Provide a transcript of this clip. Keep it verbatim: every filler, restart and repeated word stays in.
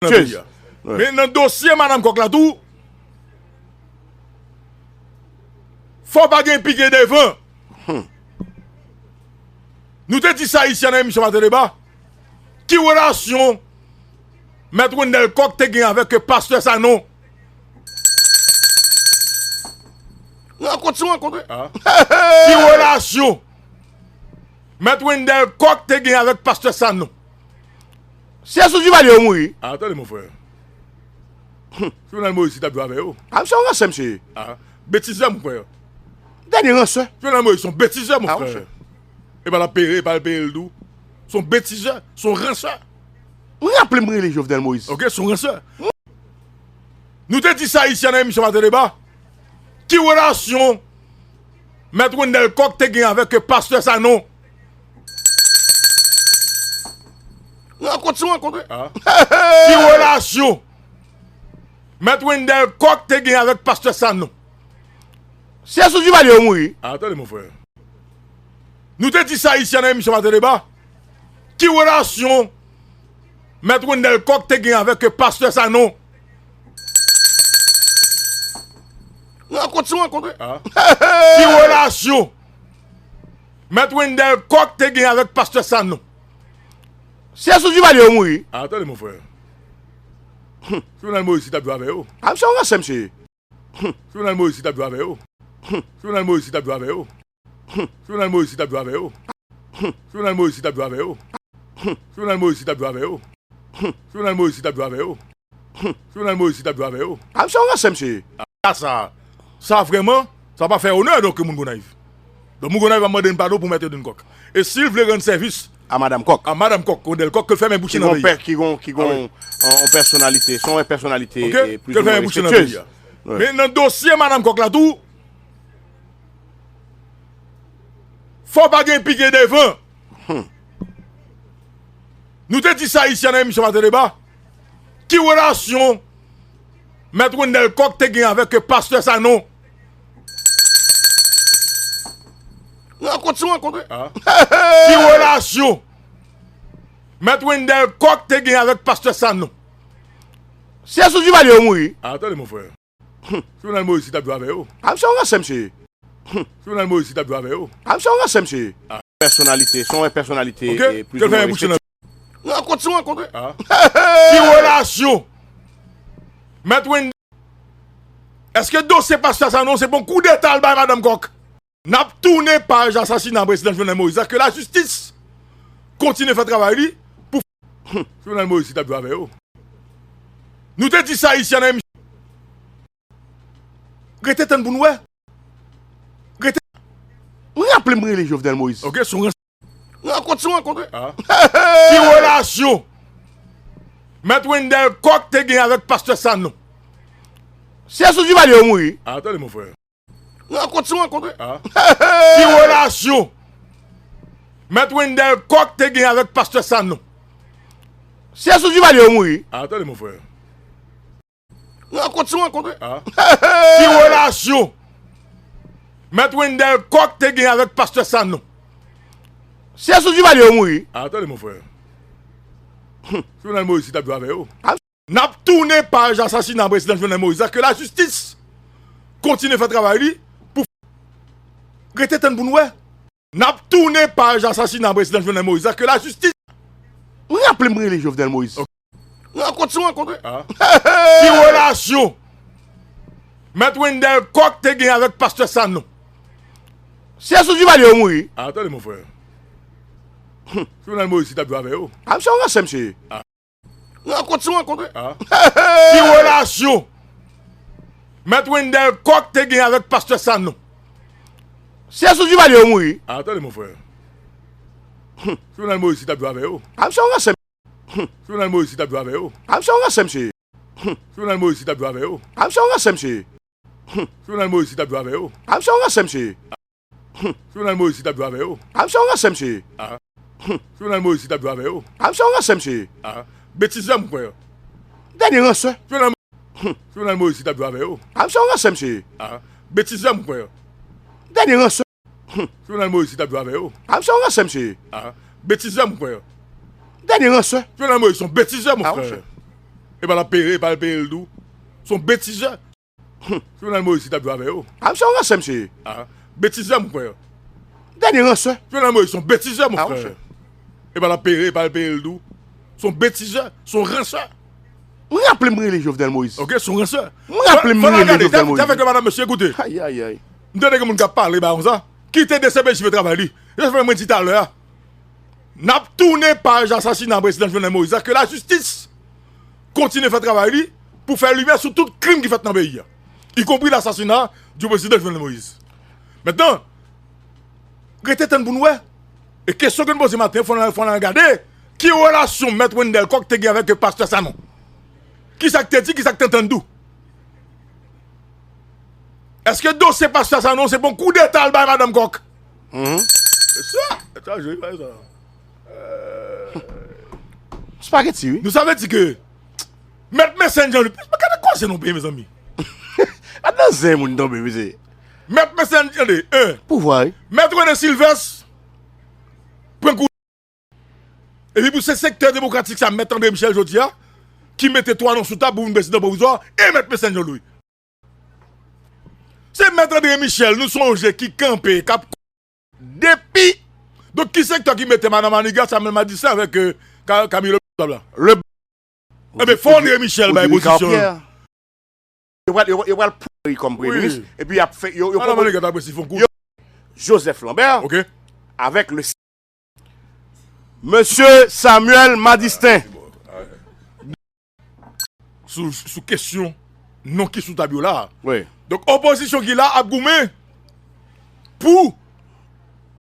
nan peyi a. Men nan dosye madanm Kòk la tou, fò pa gen pike devan. Nou te di sa isi a nan emisyon Maten Deba. Ki relasyon Mèt Wendèl Kòk te gen avèk pastè Sanon? Rankont sou rankont, wi. Ki relasyon Mèt Wendèl Kòk te gen avèk pastè Sanon? Se sou Divalye yo mouri. Ah, tande, mon frè. Jovenel Moïse ki t ap jwe avè yo. Ah, misye yon ransè, misye ye. Ah, betizè, mon frè. Dènye ransè. Jovenel Moïse se yon betizè, mon frè. E pa l ap peye, e pa l peye l tou. Se yon betizè, se yon ransè. M raple m rele Jovenel Moïse. Ok, se yon ransè. Nou te di sa isi a nan emisyon Maten Deba. Ki relasyon Mèt Wendèl Kòk te gen avèk pastè Sanon? Rankont sou rankont, wi. Ki relasyon Mèt Wendèl Kòk te gen avèk pastè Sanon? Se sou Divalye yo mouri. Ah, tande, mon frè. Nou te di sa isi a nan emisyon Maten Deba. Ki relasyon Mèt Wendèl Kòk te gen avèk pastè Sanon? Rankont sou rankont, wi. Ki relasyon Mèt Wendèl Kòk te gen avèk pastè Sanon? Se sou Divalye yo mouri. Ah, tande, mon frè. Jovenel Moïse ki t ap jwe avè yo. Ah, misye yon ransè, misye ye. Jovenel Moïse ki t ap jwe avè yo. Jovenel Moïse ki t ap jwe avè yo. Jovenel Moïse ki t ap jwe avè yo. Jovenel Moïse ki t ap jwe avè yo. Jovenel Moïse ki t ap jwe avè yo. Jovenel Moïse ki t ap jwe avè yo. Jovenel Moïse ki t ap jwe avè yo. Ah, misye yon ransè, misye ye. Ah, sa, sa vrèman, sa pa fè onè donk moun Gonayiv. Donk moun Gonayiv ap mande n padon pou Mèt Wendèl Kòk. E si l vle rann sèvis a Madanm Kòk, a Madanm Kòk, Wendèl Kòk, ke l fèmen bouch li nan peyi a. Ki gon, ki gon yon pèsonalite, se yon pèsonalite, eh, plizoumwen respektyez. Men nan dosye Madanm Kòk la tou, fò pa gen pike devan. Nou te di sa isi a nan emisyon Maten Deba. Ki relasyon Mèt Wendèl Kòk te gen avèk pastè Sanon? Rankont sou rankont, wi. Ki relasyon Mèt Wendèl Kòk te gen avèk pastè Sanon? Se sou Divalye yo mouri. Ah, tande, mon frè. Jovenel Moïse ki t ap jwe avè yo. Ah, misye yon ransè, misye ye. Jovenel Moïse ki t ap jwe avè yo. Ah, misye yon ransè, misye ye. Pèsonalite, se yon pèsonalite, eh, plizoumwen respektyez. Rankont sou rankont, wi. Ki relasyon Mèt Wendèl? Èske dosye pastè Sanon se pa yon koudeta l bay Madanm Kòk? N ap tounen paj asasina prezidan Jovenel Moïse la, ke lajistis kontinye fè travay li pou Jovenel Moïse ki t ap jwe avè yo. Nou te di sa isi a nan emisyon. Rete tann pou n wè. Rete. M raple m rele Jovenel Moïse. Ok, se yon ransè. Rankont sou rankont, wi. Ki relasyon Mèt Wendèl Kòk te gen avèk pastè Sanon? Se sou Divalye yo mouri. Ah, tande, mon frè. Rankont sou rankont, wi. Ki relasyon Mèt Wendèl Kòk te gen avèk pastè Sanon? Se sou Divalye yo mouri. Ah, tande, mon frè. Rankont sou rankont, wi. Ki relasyon Mèt Wendèl Kòk te gen avèk pastè Sanon? Se sou Divalye yo mouri. Ah, tande, mon frè. Jovenel Moïse ki t ap jwe avè yo. N ap tounen paj asasina prezidan Jovenel Moïse la, ke lajistis kontinye fè travay li pou. Rete tann pou n wè. N ap tounen paj asasina prezidan Jovenel Moïse la, ke lajistis. M raple m rele Jovenel Moïse. Rankont sou rankont, wi. Ki relasyon Mèt Wendèl Kòk te gen avèk pastè Sanon? Se sou Divalye yo mouri. Ah, tande, mon frè. Jovenel Moïse ki t ap jwe avè yo. Ah, misye yon ransè, misye ye. Rankont sou rankont, wi. Ki relasyon Mèt Wendèl Kòk te gen avèk pastè Sanon? Se sou Divalye yo mouri. Ah, tande, mon frè. Jovenel Moïse ki t ap jwe avè yo. Ah, misye yon ransè. Jovenel Moïse ki t ap jwe avè yo. Ah, misye yon ransè, misye ye. Jovenel Moïse ki t ap jwe avè yo. Ah, misye yon ransè, misye ye. Jovenel Moïse ki t ap jwe avè yo. Ah, misye yon ransè, misye ye. Jovenel Moïse ki t ap jwe avè yo. Ah, misye yon ransè, misye ye. Jovenel Moïse ki t ap jwe avè yo. Ah, misye yon ransè, misye ye. Betizè, mon frè. Dènye ransè. Jovenel Jovenel Moïse ki t ap jwe avè yo. Ah, misye yon ransè, misye ye. Betizè, mon frè. Dènye ransè. Jovenel Moïse ki t ap jwe avè yo. Ah, misye yon ransè, misye ye. Betizè, mon frè. Dènye ransè. Jovenel Moïse se yon betizè, mon frè. E pa l ap peye, e pa l peye l tou. Se yon betizè. Jovenel Moïse ki t ap jwe avè yo. A, misye yon ransè, misye ye. Ah, betizè, mon frè. Dènye ransè. Jovenel Moïse se yon betizè, mon frè. E pa l ap peye, e pa l peye l tou. Se yon betizè, se yon ransè. M raple m rele Jovenel Moïse. Ok, se yon ransè. M raple m rele Jovenel Moïse. Fò n al gade, fò n al gade. T avèk madanm mesye, koute. Ay, ay, ay. M tande gen moun k ap pale, ba konsa. Kite D C P J fè travay li. Se sa fè mwen di talè a. N ap tounen paj asasina prezidan Jovenel Moïse la, ke lajistis kontinye fè travay li pou fè limyè sou tout krim ki fèt nan peyi a, ikonpri lasasina di prezidan Jovenel Moïse. Mentnan, rete tann pou n wè. E kesyon ke n poze maten, fò n al, fò n al gade ki relasyon Mèt Wendell Coq te gen avèk pastè Sanon. Kisa k te di, kisa k te antann tou? Èske dosye pastè Sanon se bon koudeta al bay madanm Coq? Mhm. Se sa. Sa jwe, bay sa. Spaghetti, wi. Nou sa vle di ke Mèt Mesenn Jean Louis, gade koze nou peye, mezanmi. Adan zen moun tonbe, mesye. Mèt Mesenn, tande, en. Pouvwa, wi. Mèt René Sylvestre pran kou. Epi pou se sektè demokratik sa, Mèt André Michel jodi a, ki mete twa non sou tab pou vin prezidan pwovizwa, e Mèt Mesenn Jean Louis. Se Mèt André Michel, nou sonje, ki kanpe, k ap depi. Donk, ki sektè ki mete madan Manigat, Samuel Madistin avèk, euh, Ka-, Camille Leblanc la? Le Enben, fò André Michel bay pozisyon l. Yo pral, yo, yo pral pouri kòm premye minis, epi y ap fè, yo, yo madan Manigat ap resi fon kou. Joseph Lambert, ok, avèk le Mesye Samuel Madistin. Sou, sou kesyon non ki sou tab yo la a. Wi. Donk, opozisyon ki la ap goumen pou